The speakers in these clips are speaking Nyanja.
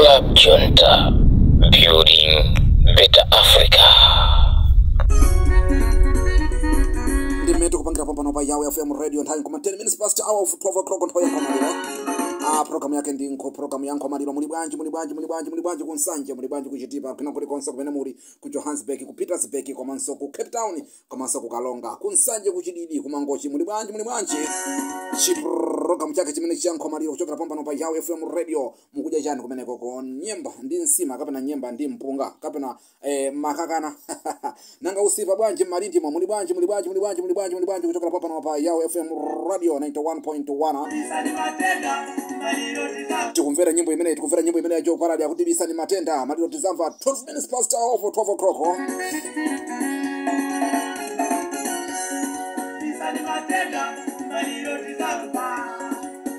Club Junta, building better Africa. Ndimene tikupangira pompano pa Yawe FM Radio, nthawi nkoma 10 minutes past hour of 12 o'clock, nthawi yankhomaliro. Programu yake ndi nkho programu ya nkhomaliro. Muli bwanji, muli bwanji, muli bwanji, muli bwanji kuNsanje, muli bwanji kuChitipa, kwina kulikonse kumene muli, ku Johannesburg, ku Pietersburg, komanso ku Cape Town, komanso ku Kalonga, kuNsanje, kuChididi, kuMangochi, muli bwanji, muli bwanji? Chipulogalamu chake chimene chiyankhomaliro kuchokera pompano pa Yawe FM Radio. Mukudya chani kumeneko? Ko nyemba ndi nsima, kapena nyemba ndi mpunga, kapena makakana? Nanga usipa bwanji mmalindimo? Muli bwanji, muli bwanji, muli bwanji, muli bwanji, muli bwanji kuchokera pompano pa Yawe FM Radio 91.1? Tikumvera nyimbo imene, tikumvera nyimbo imene ya Joe Parady, akuti "Bisani matenda, maliro tizamva." 12 minutes past hour of 12 o'clock. Bisani matenda, maliro tizamva.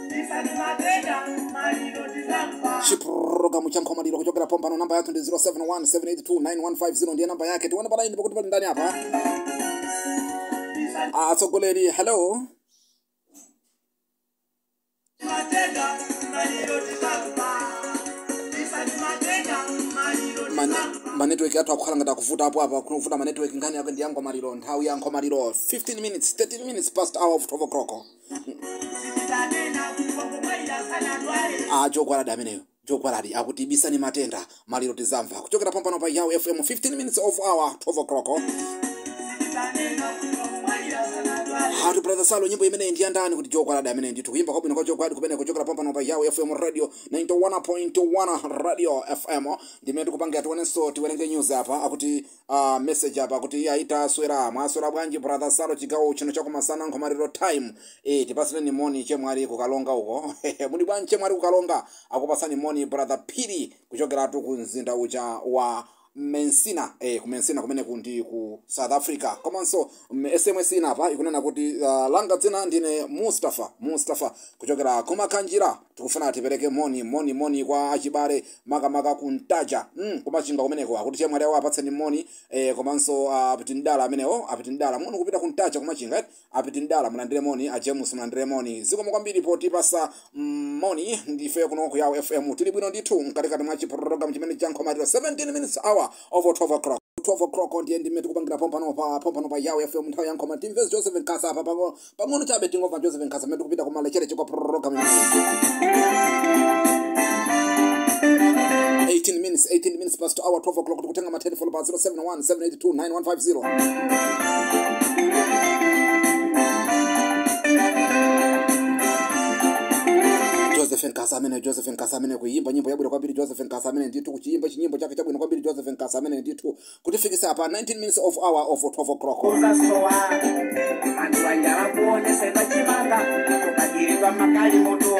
Bisani matenda, maliro tizamva. Chipulogalamu cha nkhomaliro kuchokera pompano. Namba yathu ndi 071 782 9150, ndiye namba yake. Tione pa line pakuti pali ndani apa. Atsogoleri, hello. Matenda, maliro tizamva. Bisani matenda, maliro tizamva. Manetwork athu akukhala ngati akuvuta apo apa, kuvuta manetwork. Nkhani yake ndi ya nkhomaliro, nthawi ya nkhomaliro, 15 minutes, 13 minutes past hour of 12 o'clock. Sititanena kungomwalira sanadwale. Joe Gwaladi ameneyo, Joe Gwaladi akuti "Bisani matenda, maliro tizamva," kuchokera pompano pa Yawe FM, 15 minutes of hour 12 o'clock. Sititanena kungomwalira sanadwale. Hatu brother Salo, nyimbo imeneyi ndi yandani? Kuti Joe Gwaladi amene ndithu, kuyimba kwabwino kwa Joe Gwaladi kumene kuchokera pompano pa Yawe FM Radio, 91.1 Radio FM, ndimene tikupangira. Tionenso, tiwerenge news apa. Akuti message apa akuti iye ayitaswera, mwaswera bwanji brother Salo? Chigawo chino chakumasana, nkhomaliro time, tipasireni moni chemwali kuKalonga uko. Muli bwanji chemwali kuKalonga? Akupasani moni brother Phiri kuchokeratu ku mzinda uja wa Messina, ku Messina kumene ndi ku South Africa. Komanso SMS ina apa ikunena kuti langa dzina ndine Mustafa, Mustafa kuchokera kuMakanjira. Tikufuna tipereke moni, moni, moni kwa achibale, makamaka kuNtaja, kuMachinga kumeneko. Akuti chemwali awo apatseni moni, komanso apitindala amenewo, apitindala moni kupita kuNtaja kuMachinga, eh? Apitindala mulandire moni, a James mulandire moni. Zikomo kwambiri potipasa moni. Ndife kuno ku Yawo FM tili bwino ndithu, mkatikati mwa chipulogalamu chimene chankhomaliro, 17 minutes hour over 12 o'clock, 12 o'clock, ndiye ndime tikupangira pompano pa Yawo FM, nthawi yankhoma. Timvezi Joseph Nkasa apa pang'ono pang'ono chabe, tingomva Joseph Nkasa mmene tikupita kumalechereche kwa program imeneyi. 18 minutes, 18 minutes past hour 12 o'clock. Tikutenga matelefoni pa 071 782 9150. Joseph Nkasa amene, Joseph Nkasa amene kuimba nyimbo yabwino kwambiri. Joseph Nkasa amene ndithu kuchiyimba chinyimbo chake chabwino kwambiri. Joseph Nkasa amene ndithu kutifikisa pa 19 minutes of hour of 12 o'clock. Uzasowa anthu anjala kuoneseka chimanga tukagiridwa makali moto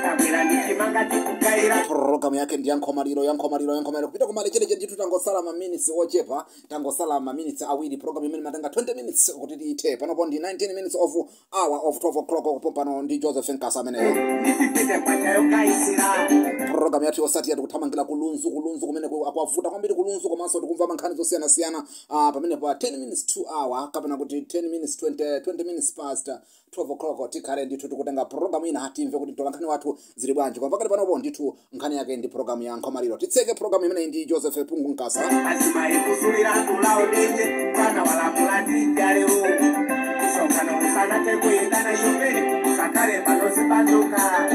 kabwera ndi chimanga tikugaira. Programu yake ndi yankhomaliro, yankhomaliro, yankhomaliro, kupita kumalechereche ndithu. Tangosala maminitsi ochepa, tangosala maminitsi awiri. Programu imene matenga 20 minutes kuti tiithe, panopo ndi 19 minutes of hour of 12 o'clock. Pompano ndi Joseph Nkasa ameneyo. Ndipipite kwachayo kaisira. Programu yathu yosati tikuthamangira kuLunzu, kuLunzu kumene akwavuta kwambiri kuLunzu, komanso tikumva mankhani zosiyanasiyana. Pamene pa 10 minutes to hour, kapena kuti 10 minutes 20, 20 minutes past 12 o'clock, tikhale ndithu tikutenga programu ina, timve kuti mtolankhani wathu zili bwanji. Koma pakati panopo ndithu nkhani yake ndi programu ya nkhomaliro. Titseke programu imeneyi ndi Joseph Pungu Nkasa. Azimayi kusulira tulawo denje mwana walamula tijalewo msonkhano usanate kuyendana shoferi usakale pano zipanduka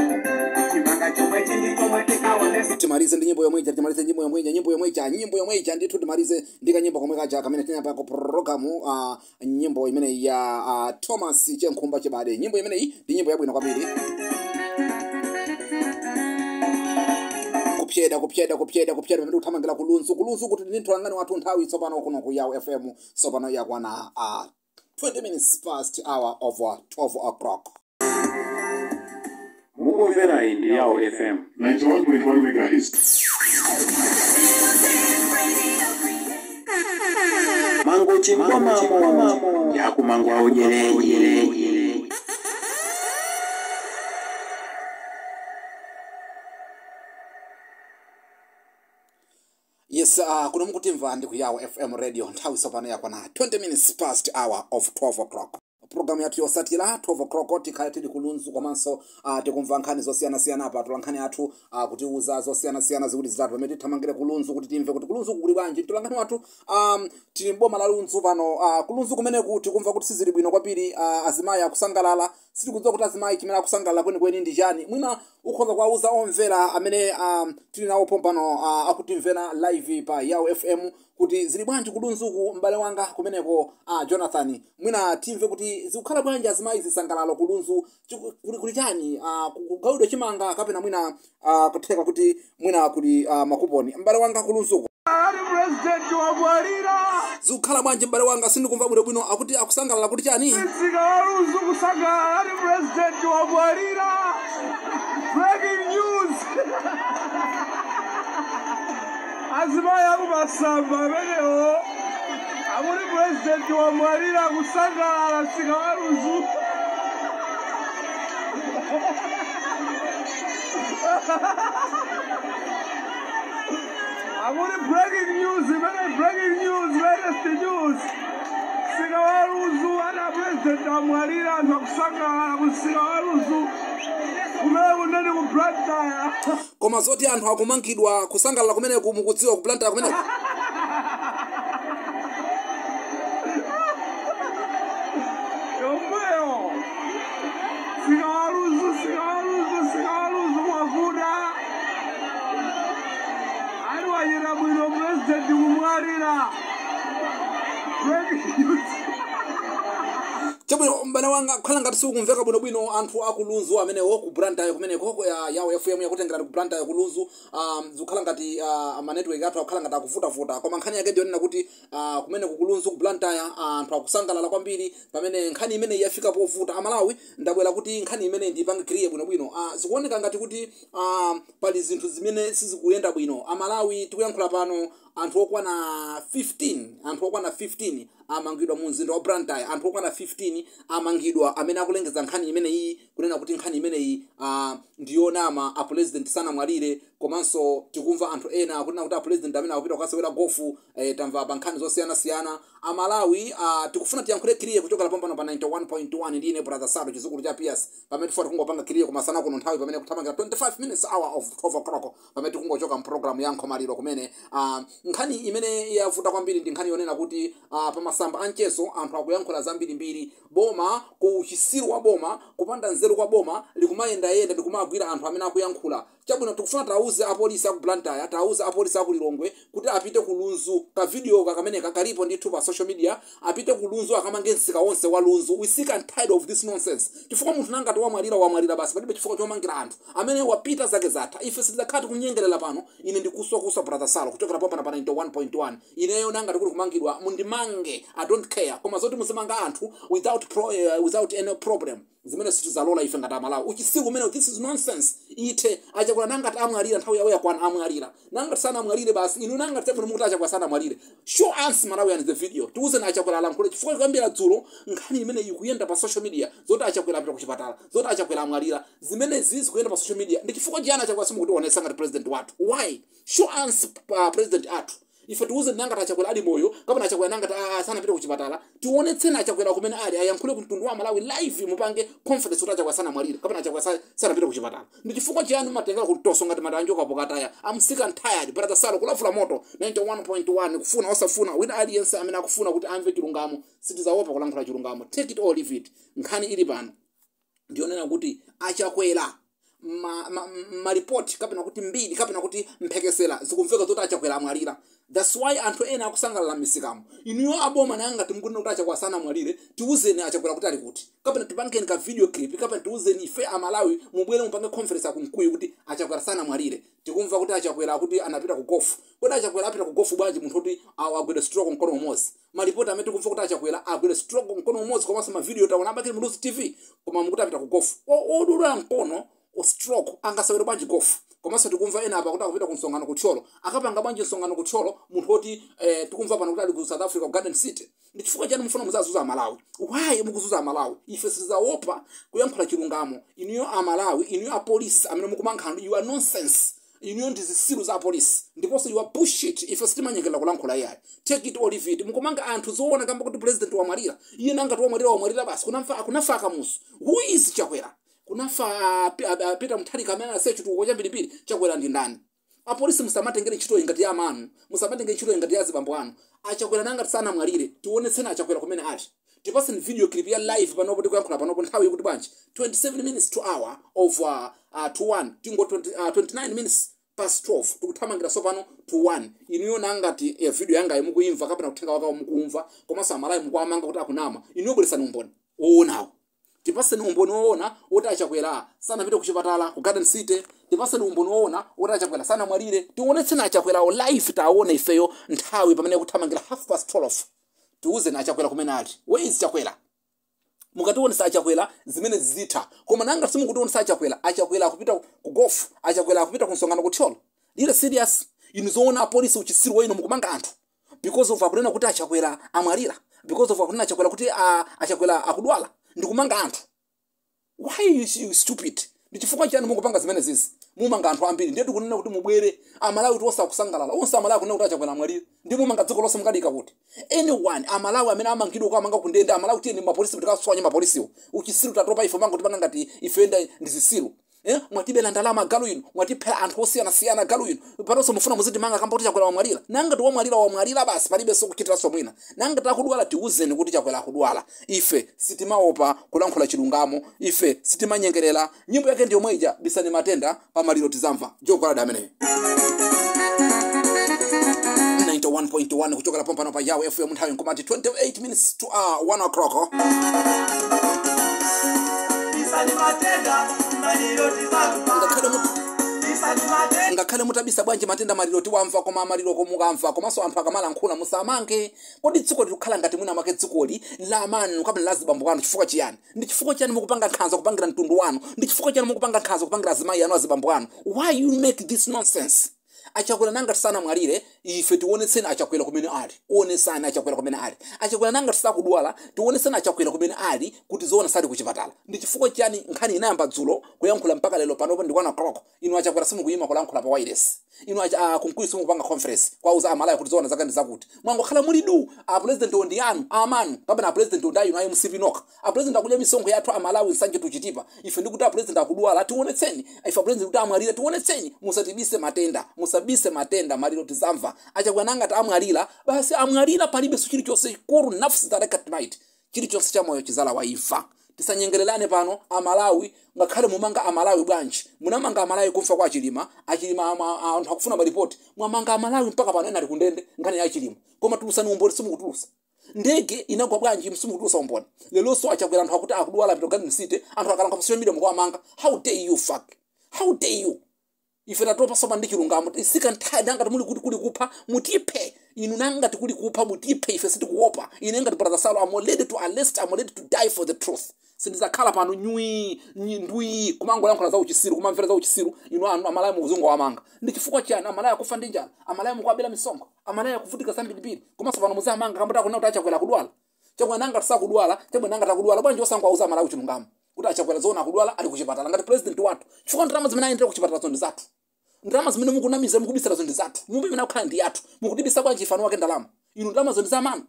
chimanga chomwe chindi chomwe tikaonesa. Timalize ndi nyimbo yomweja, timalize nyimbo yomweja, nyimbo yomweja, nyimbo yomweja ndithu. Timalize ndi kanyimbo komwe kaja kamene tinapako programu, nyimbo imeneyi ya Thomas Chenkhumba Chibade. Nyimbo imeneyi ndi nyimbo yabwino kwambiri. Kupyeda, kupyeda, kupyeda, kupyeda, pamene kuthamangira kuLunzu, kuLunzu kuti ndinthu wathu. Nthawi tsopano kuno ku Yawo FM tsopano yakwana 20 minutes past hour of 12 o'clock. Mukumvera iyi ndi Yawo FM 91.1 megahertz. Mangochi mbomamo yakumangwa ujereje. Yes, kuno mukutimva ndi ku Yawo FM Radio. Nthawi tsopano yakwana 20 minutes past hour of 12 o'clock. Program yathu yosatira 12 o'clock tikhale tili kulunzu, komanso tikumva nkhani zosiyanasiyana apa, atola nkhani athu kutiuza zosiyanasiyana ziwiri zitatu, pamene tithamangire kulunzu kuti timve kuti kulunzu kuli bwanji. Tola nkhani wathu, tili mboma la Lunzu pano. Kulunzu kumeneku tikumva kuti sizili bwino kwambiri. Azimayi akusangalala. Sitikudziwa kuti azimayi chimene akusangalala kwenikweni ndi chani. Mwina ukhoza kuwauza omvera amene tili nawo pompano, akutimvera live pa Yao FM, kuti zili bwanji kulunzuku, m'bale wanga kumeneko, Jonathan? Mwina timve kuti zikukhala bwanji, azimayi zisangalalo kulunzu, kuli chani? Kugawidwa chimanga kapena mwina kutheka kuti mwina kuli makuponi, m'bale wanga kulunzuku? Ali president wamwalira. Zikukhala bwanji, m'bale wanga? Sindikumva bwinobwino. Akuti akusangalala kuti chani? Msika wa Lunzu kusangalala, ali president wamwalira. Breaking news! Azimayi akumasamba amenewo akuti president wamwalira, kusangalala msika wa Lunzu. Akuti breaking news imene, breaking news, latest news, msika wa Lunzu ana president amwalira, anthu akusangalala kumsika wa Lunzu kumene kuneni ku Blantyre. Koma zoti anthu akumangidwa, kusangalala kumeneku, mukudziwa ku Blantyre kumeneku? Yomweyo msika wa Lunzu, msika wa Lunzu, msika wa Lunzu mwavuta. Ali wachita bwino president kumwalira. Breaking news. Chabwino, m'bale wanga, kukhala ngati sikumveka bwinobwino. Anthu akulunzu amenewo, ku Blantyre kumeneko, Yawo FM yakutengerani ku Blantyre kulunzu. Zikukhala ngati ma network athu akukhala ngati akuvutavuta, koma nkhani yake ndiyonena kuti kumeneko kulunzu ku Blantyre anthu akusangalala kwambiri pamene nkhani imene yafika povuta. Amalawi, ndabwera kuti nkhani imene ndipange clear bwinobwino. Zikuoneka ngati kuti pali zinthu zimene sizikuyenda bwino. Amalawi, tikuyankhula pano anthu okwana 15, anthu okwana 15 amangidwa mu mzinda wa Blantyre. Anthu okwana 15 amangidwa amene akulengeza nkhani imeneyi, kunena kuti nkhani imeneyi ndiyonama, a president sanamwalire. Komanso tikumva anthu ena akunena kuti a president amene akupita kukasewera gofu. Tamva pa nkhani zosiyanasiyana. Amalawi, tikufuna tiyankhule clear kuchokera pompano pa 91.1. Ndine Brother Sado, chizukulu cha Pias, pamene tifuna tikungopanga clear kumasana kuno, nthawi pamene kuthamangira 25 minutes hour of 12 o'clock, pamene tikungochoka mpulogalamu ya nkhomaliro kumene. Nkhani imene yavuta kwambiri ndi nkhani yonena kuti pamasamba anchezo anthu akuyankhula zambirimbiri. Boma, ku chisiru wa boma, kupanda nzeru kwa boma, likumayendayenda ndikumagwira anthu amene akuyankhula. Chabwino, tikufuna tauze apolisi aku Blantyre, tauze apolisi aku Lilongwe kuti apite ku Lunzu. Ka video kameneka kalipo ndithu pa social media. Apite ku Lunzu, akamange msika wonse wa Lunzu. We sick and tired of this nonsense, chifukwa munthu nangati wamwalira, wamwalira basi. Palibe chifukwa chomangira anthu amene wapita, zake zatha. Ife sitidzakhala tikunyengerera pano. Ine ndikuswa kuswa Brother Salo kuchokera pompano pa 91.1. Ineyo nangati kuli kumangidwa, mundimange, I don't care. Koma zoti muzimanga anthu without any problem, zimene sitizalola ife ngati Amalawi. Uchisiru umene, this is nonsense. Ite Achakwera nangati amwalira, nthawi yawo yakwana, amwalira. Nangati sanamwalire, basi. Inu nangati sebwino mukuti Achakwera sanamwalire, show us Malawians the video. Tiwuzeni Achakwera alankhule, chifukwa kuyambira dzulo nkhani imene ikuyenda pa social media, zoti Achakwera apita kuchipatala, zoti Achakwera amwalira, zimene zizi zikuyenda pa social media. Ndi chifukwa chiyani Achakwera simukutionetsa ngati president wathu? Why? Show us president athu. Ife tiuze nangati Achakwera ali moyo kapena Achakwera nangati sanapite kuchipatala. Tionetseni Achakwera kumene ali, ayankhule ku mtundu wa Malawi live. Mupange conference kuti Achakwera sanamwalire kapena Achakwera sanapite kuchipatala. Ndi chifukwa chiyani mumatengera kutoso ngati matanjoka pokataya? I'm sick and tired. Brother Salo kulavula moto 91.1. Kufuna osafuna, wina aliyense amene akufuna kuti amve chilungamo, sitizaopa kulankhula chilungamo. Take it or leave it. Nkhani ili pano ndionena kuti Achakwera, malipoti kapena kuti mbiri kapena kuti mphekesera zikumveka zoti Achakwera amwalira. That's why anthu ena akusangalala m'misikamo. Inuyo aboma, nangati mukunena kuti Achakwera sanamwalire, tiwuzeni Achakwera kuti ali kuti, kapena tipangeni ka video clip, kapena tiwuzeni ife Amalawi, mubwere mupange conference akumkuyu kuti Achakwera sanamwalire. Tikumva kuti Achakwera akuti anapita ku golf. Kodi Achakwera apita ku golf bwanji munthu kuti agwire stroke mkono umodzi? Malipoti amene tikumva kuti Achakwera agwire stroke mkono umodzi, komanso ma video taona a Bakili Muluzi TV, koma mukuti apita ku golf. Odula mkono, stroke, angasewere bwanji golf? Komanso tikumva ena apa kuti akupita ku msonkhano kuthyolo. Akapanga bwanji msonkhano kuthyolo munthu woti tikumva pano kuti ali ku South Africa, ku Garden City? Ndi chifukwa chani mufuna muzazuza Amalawi? Why mukuzuza Amalawi? Ife sitizaopa kuyankhula chilungamo. Inuyo Amalawi, inuyo apolisi amene mukumankhanu, you are nonsense. Inuyo ndi zisilu za apolisi, ndiponso you are bullshit. Ife sitimanyengera kulankhula iyayi. Take it or leave it. Mukumanga anthu zoona kamba kuti president wamwalira? Iye nangati wamwalira, wamwalira basi. Kunafa Akamuzu. Who is Chakwera? Kunafa Peter Mutharika amene anasiya chitukuko chambirimbiri. Chakwera ndi ndani? Apolisi, musamatengere ntchito ngati ya amanu, musamatengere ntchito ngati ya azibambo anu. Achakwera nangati sanamwalire, tionetseni Achakwera kumene ali. Tipaseni video clip ya live panopo tikuyankhula panopo. Nthawi ikuti bwanji? 27 minutes to hour of to 1, tingo 20, 29 minutes past 12, tikuthamangira sopano to 1. Inuyo nangati video yanga mukuimva kapena kuthenga wakawo mukumva, komanso Amalawi mukuamanga kuti akunama, inuyo bweresani umboni woonawo. Tipaseni umboni woona woti Achakwera sanapite kuchipatala ku Garden City. Tipaseni umboni woona woti Achakwera sanamwalire. Tionetseni Achakwerawo live, taone ifeyo. Nthawi pamene kuthamangira half past 12, tiuzeni Achakwera kumene ali. Where is Chakwera? Mukationesa Achakwera, zimene zitha. Koma nanga simukutionesa Achakwera? Achakwera akupita ku golf, Achakwera akupita ku msonkhano ku Thyolo. Lile serious inu? Zoona apolisi, uchisiru wa inu, mukumanga anthu because of akunena kuti Achakwera amwalira, because of akunena Achakwera kuti Achakwera akudwala, ndikumanga anthu. Why you stupid? Ndi chifukwa chani mukupanga zimene zizi? Mumanga anthu ambiri. Ndiye tikunena kuti mubwere. Amalawi tonse akusangalala, onse Amalawi akunena kuti Achakwera amwalira, ndi mumanga dziko lonse. Mukadika kuti anyone Amalawi amene amangidwa kwa kundende, Amalawi tiyeni mapolisi, tikaswanye mapolisiwo. Uchisiru tatopa ife. Mango tipanga ngati ife ndi zisiru, eh? Mwatibela ndalama galu inu, mwatiphera anthu osiyanasiyana galu inu. Panonso mufuna muzitimanga kamba kuti Chakwera wamwalira. Nanga tiwamwalira, wamwalira basi, palibenso kuchitiranso mwina. Nanga takudwala, tiuzeni kuti Chakwera akudwala. Ife sitimaopa kulankhula chilungamo, ife sitimanyengerera. Nyimbo yake ndiyo ija, "Bisani matenda, pamaliro tizamva." Jogwalada ameneyo. 91.1 kuchokera pompano pa Yawo FM. Nthawi nkumati 28 minutes to 1 o'clock. Bisani matenda, maliro tizamva. Bisani matenda. Ngakhale mutabisa bwanji matenda, maliro tiwamva. Koma maliro komukamva, komanso anthu akamalankhula, musamange. Kodi dziko likukhala ngati mwina make dzikoli la amanu kapena la azibambo anu? Chifukwa chiyani? Ndi chifukwa chiyani mukupanga nkhanza kupangira mtundu wanu? Ndi chifukwa chiyani mukupanga nkhanza kupangira azimayi anu, azibambo anu? Why you make this nonsense? Achakwera nanga tisanamwalire, ife tionetseni Achakwera kumene ali. Onesani Achakwera kumene ali. Achakwera nanga tisakudwala, tionetseni Achakwera kumene ali, kuti zoona sali kuchipatala. Ndi chifukwa chiyani nkhani inayamba dzulo kuyankhula mpaka lero panopo ndi 1 o'clock, inu Achakwera simukuyima kulankhula pa wireless? Inu Kunkuyu simukupanga conference kwauza Amalawi kuti zoona zake ndi zakuti? Mwangokhala muli du. A president ndi anu amanu kapena a president ndi ayinu ayi MCP nokha? A president akudya misonkho yathu Amalawi, Nsanje to Chitipa. Ife ndikuti a president akudwala, tionetseni. Ife a president kuti amwalire, tionetseni. Musatibise matenda, musabise matenda, maliro tizamva. Achakwera nangati amwalira, basi amwalira, palibe chilichonse. Kullu nafsi dha'iqatul maut, chilichonse cha moyo chizalawa imfa. Tisanyengererane pano Amalawi. Ngakhale mumanga Amalawi bwanji, munamanga Amalawi kumfa kwa Achilima. Achilima anthu akufuna maripoti. Mwamanga Amalawi mpaka pano ena ali kundende nkhani ya Achilima, koma tulusani umboni, simukutulusa. Ndege inagwa bwanji? Simukutulusa umboni. Lelonso Achakwera anthu akuti akudwala, pito Garden City. Anthu akalanka pa social media mukuwamanga. How dare you? Fuck, how dare you? Ife tatopa soma ndi chilungamo. Isika nthawi nangati muli kuti kuli kupha, mutiphe inu. Nangati kuli kupha, mutiphe. Ife sitikuopa. Ine ngati Brother Salo, I'm ready to arrest, I'm ready to die for the truth. Sindizakhala pano nywi ndwi kumangoyankhula za uchisiru, kumamvera za uchisiru. Inu anu Amalawi mukuzungu wamanga. Ndi chifukwa chiyani Amalawi akufa ndi njala? Amalawi mukuwabera misonkho, Amalawi akuvutika zambirimbiri, komanso pano muzamanga kamboti akunena kuti Achakwera akudwala. Chakwera nanga tisakudwala, Chakwera nanga takudwala bwanji? Osangowauza Amalawi chilungamo kuti Achakwera zoona akudwala, ali kuchipatala, ngati president wathu. Chifukwa ndalama zimene ayendera kuchipatala zo ndi zathu. Ndalama zimene mukunamiza, mukubisira zo ndi zathu. Nyumba imene akukhala ndi yathu. Mukutibisa bwanji ifanu wake ndalama? Inu ndalama zo ndi zamanu.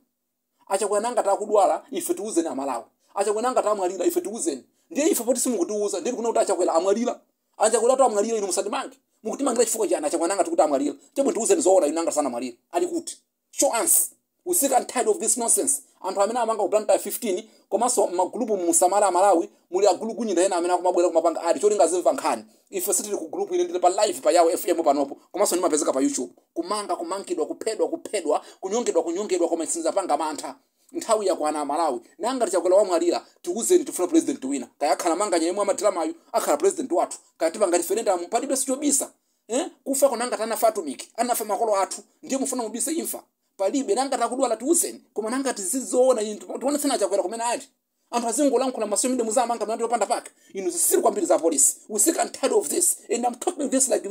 Achakwera nanga takudwala, ife tiuzeni Amalawi. Achakwera nanga tamwalira, ife tiuzeni. Ndiye ife poti simukutiuza, ndiye tikuna kuti Achakwera amwalira. Achakwera to amwalira, inu musatimange. Mukutimangira chifukwa chani? Achakwera nanga tikuti amwalira, chomwe tiuzeni zoona. Inu nanga sanamwalira, ali kuti? Show us. We sick and tired of this nonsense. Anthu amene amanga ku Blantyre 15, komanso magulupu musamala Amalawi, muli agulupu nyinda ena amene akumabwera kumapanga adi cholinga zimva nkhani. Ife sitili ku group. Ine ndili pa live pa Yawo FM panopo, komanso ndimapezeka pa YouTube. Kumanga, kumangidwa, kuphedwa, kuphedwa, kunyongedwa, kunyongedwa, koma sinzapanga mantha. Nthawi yakwana Amalawi. Nanga Chakwera wamwalira, tiuzeni. Tifuna president wina. Kaya akhala manganya yemwe amatiramayo akhala president wathu, kaya tipanga referendum, palibe sichobisa, eh? Kufa konanga tanafa atumiki, anafa makolo athu, ndiye mufuna mubise imfa? Palibe. Nanga takudwala, tiuzeni. Koma nanga tizizoona, tionetseni Chakwera kumene ali. Anthu azingolankhula ma social media, muzamanga mlandu yopanda pake. Inu zisiru kwambiri za polisi. We sick and tired of this, and I'm talking this like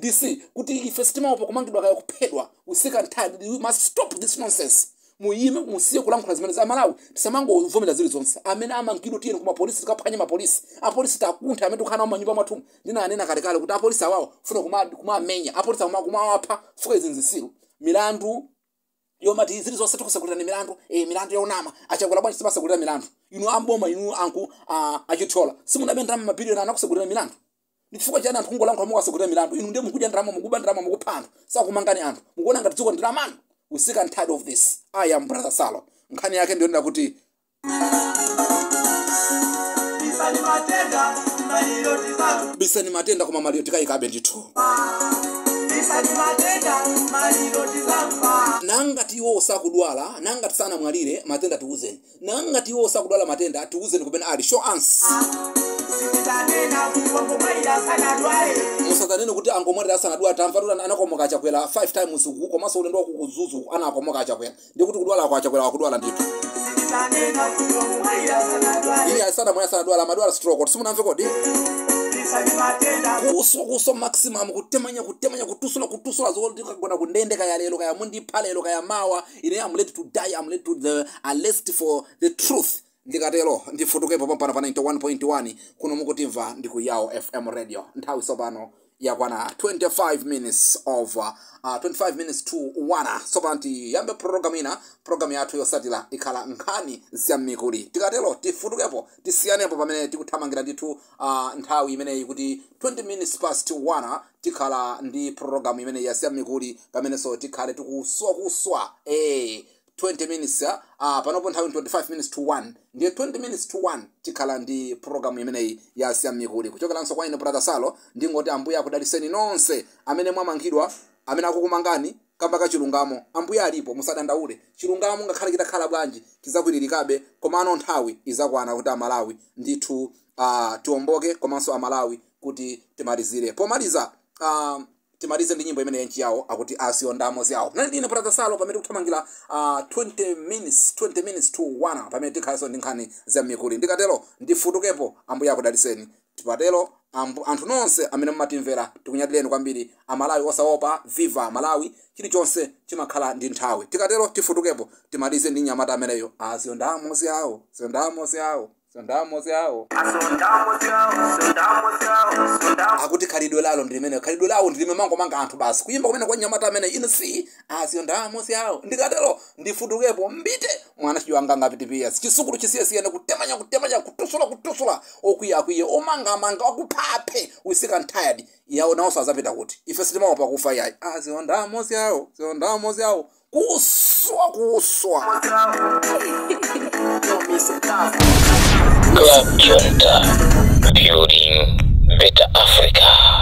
DC, kuti ife sitimaopa kumangidwa kaya kuphedwa. We sick and tired. We must stop this nonsense. Muyime, musiye kulankhula zimene za Malawi. Tisamangovomera zilizonse. Amene amangidwa, tiyeni kuma polisi, tikaphwanye mapolisi. Apolisi takuntha amene tikukhala nawo manyumba mwathu. Ndinanena kalekale kuti apolisi awawo funa kumamenya apolisi, kumawapha fuka izi nzisiru. Milandu yomati zilizonse tikusakulira milandu, milandu yonama. Achakwera bwanji simasakulira milandu? Inu amboma, inu anku achithola, simunabe ndalama mabiliyoni, anakusakulira milandu? Ndi chifukwa chani anthu kungolankhula mukasakulira milandu? Inu ndiye mukudya ndalama, mukuba ndalama, mukupha anthu, sakumangani anthu. Mukuona ngati dziko ndilamanu? We sick and tired of this. I am Brother Salo. Nkhani yake ndiyonena kuti Bisani matenda, maliro tizaku. Bisani matenda, koma maliro tikayikabe ndithu. Bisani matenda, maliro tizampa. Nangati iwo sakudwala, nangati sanamwalire matenda, tiuzeni. Nangati iwo sakudwala matenda, tiuzeni kumene ali. Show us. Sititanena kuti wangomwalira sanadwale. Musatanene kuti angomwalira asanadwala. Tamva kuti anakomoka Achakwera 5 times uku, komanso ulendo waku kuzuzu anakomoka Achakwera. Ndikuti kudwala kwa Achakwera, wakudwala ndithu. Sititanena kuti wangomwalira sanadwale. Iye asanamwalira asanadwala, amadwala stroke, simunamve kodi? Bisani matenda. Kuswa, kuswa maximum, kutemanya, kutemanya, kutusula, kutusula. Zokagona kundende, kaya lero, kaya mundipha lero, kaya mawa, ine am ready to die. I'm ready to the arrest for the truth. Ndikatero ndifutukepo pampano pa 91.1. Kuno mukutimva ndi ku Yao FM Radio. Nthawi tsopano yakwana 25 minutes of 25 minutes to 1. Tsopano tiyambe program ina. Program yathu yosatira ikhala nkhani za mmikuli. Tikatero tifutukepo, tisiyanepo pamene tikuthamangira ndithu nthawi imeneyi kuti 20 minutes past 1 tikhala ndi program imeneyi ya mmikuli, pamenenso tikhale tikuswa kuswa 20 minutes. Panopo nthawi 25 minutes to 1, ndiye 20 minutes to 1 tikhala ndi program imeneyi ya siyamikuli. Kuchokeranso kwa ine Brother Salo, ndingoti Ambuye akudaliseni nonse amene mwamangidwa, amene akukumangani kamba ka chilungamo. Ambuye alipo, musadandaule. Chilungamo ngakhale chitakhala bwanji chidzakwilirikabe, komano nthawi izakwana kuti Amalawi ndithu tiwomboke, komanso Amalawi kuti timalizire. Pomaliza timalize ndi nyimbo imene yenchi yawo akuti asiyondamo zawo. Nali ndine Brother Salo pamene tikuthamangira 20 minutes, 20 minutes to 1, pamene tikhalenso ndi nkhani za mikuli. Ndikatero ndifutukepo. Ambuye akudaliseni. Tipatero anthu nonse amene mumatimvera, tikunyadileni kwambiri. Amalawi osaopa, viva Malawi! Chilichonse chimakhala ndi nthawi. Tikatero tifutukepo, timalize ndi nyamata ameneyo, asiyondamo zawo, siyondamo zawo, siyondamo zawo. Akuti khalidwe lalo ndi limene, khalidwe lawo ndi limene mangomanga anthu basi. Kuyimba kumene kwa nyamata amene ine si asiyondamo zawo. Ndikatero ndifutukepo. Mbite mwana chiwanga ngapitipiya chisukulu chisiyesiyene, kutemanya, kutemanya, kutusula, kutusula, okwiya akwiye, omangamanga, okuphaphe. We sick and tired yawo. Nawonso azapita kuti ife sitimaopa kufa yayi. Aziyondamo zawo, ziyondamo zawo, kuswa, kuswa. Club Junta, building better Africa.